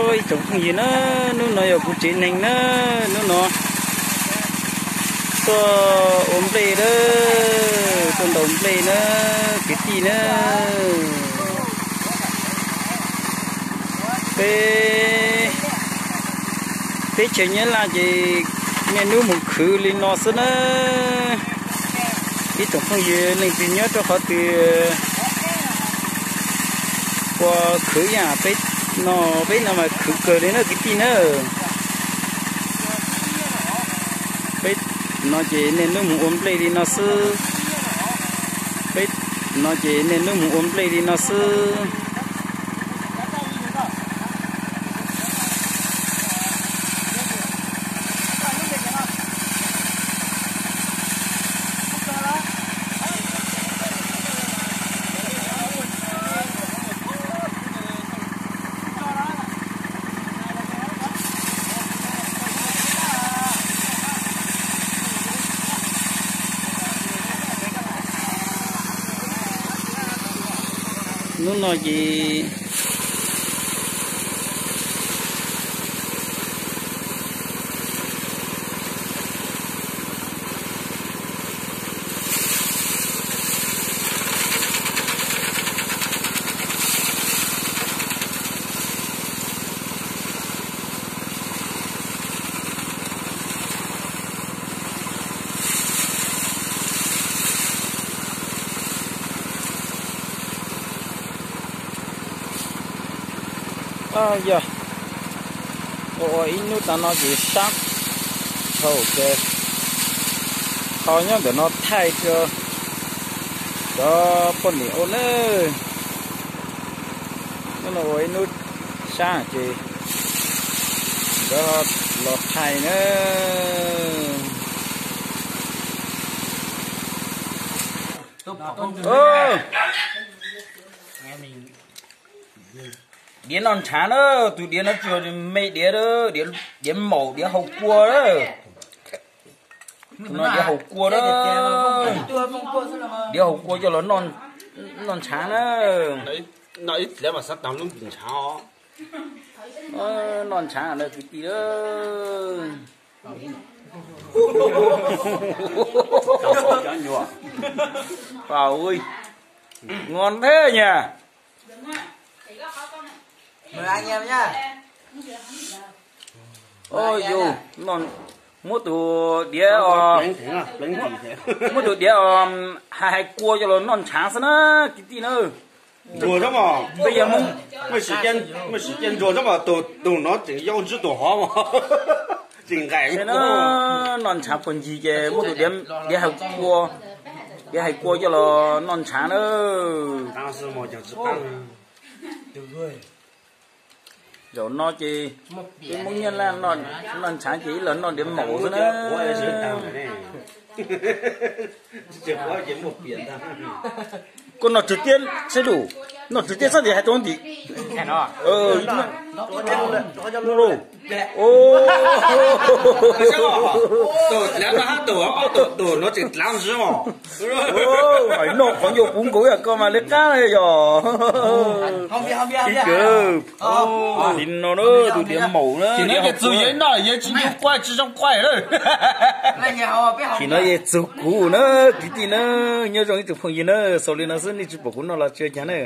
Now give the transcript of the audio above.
Ib tsoom phooj ywg na, hnub no yog kuv tsev neeg na, hnub no tuaj ua nplej na, tuaj ntaus nplej na, kwv tij na. Peb teb chaws Nyab Laj ces niaj hnub mus khwv li no xwb na. Ib tsoom phooj ywg leej twg nyob rau qhov twg ua khwv yam peb no, peb no mas khwv kawg li na kwv tij na. Peb no ces niaj hnub mus ua nplej li no xwb. Peb no ces niaj hnub mus ua nplej li no xwb. Hnub no ces Yog ua ib hnub tas no ces sab dhau ces ho nyob ntawm no thaij rau cov poj niam ua na. Hnub no ua ib hnub sab ces nkawd los thaij na. Diav noj ntshaav na, tus diav no tsis yog me diav, diav maum diav haus kua. Tus no diav haus kua na. Diav haus kua coj los noj ntshaav na. Noj ntshaav na kwv tij. Nqos ntag nyab. Yus muab tus diav, muab tus diav hais hais kua coj los noj ntshaav xwb na kwv tij na. Ntsuag xwb mas, peb yog Hmoob, muaj sim cia ntsuag xwb mas, tus no tseem yau ntsib tus hov mas, tseem nqaim. Noj ntshaav puag ncig ces muab tus diav hais kua, diav hais kua coj los noj ntshaav na. Zaum no ces peb Hmoob Nyab Laj noj ntshaav ces ib los noj diav maum xwb na. Koj noj tsawg tiab seb lus, noj tsawg tiab xwb tis hais rau ntij. Hais noj qhov ncauj kuv nkaus yam koj mas li qab yog. Ib kawg, li no na, tus diav maum na. Tim no yog txug kuv na, kwv tij na, nyob zoo ib tsoom phooj ywg na, xaus li no xwb, nej tsis pom kuv noj los tsis ua cas na.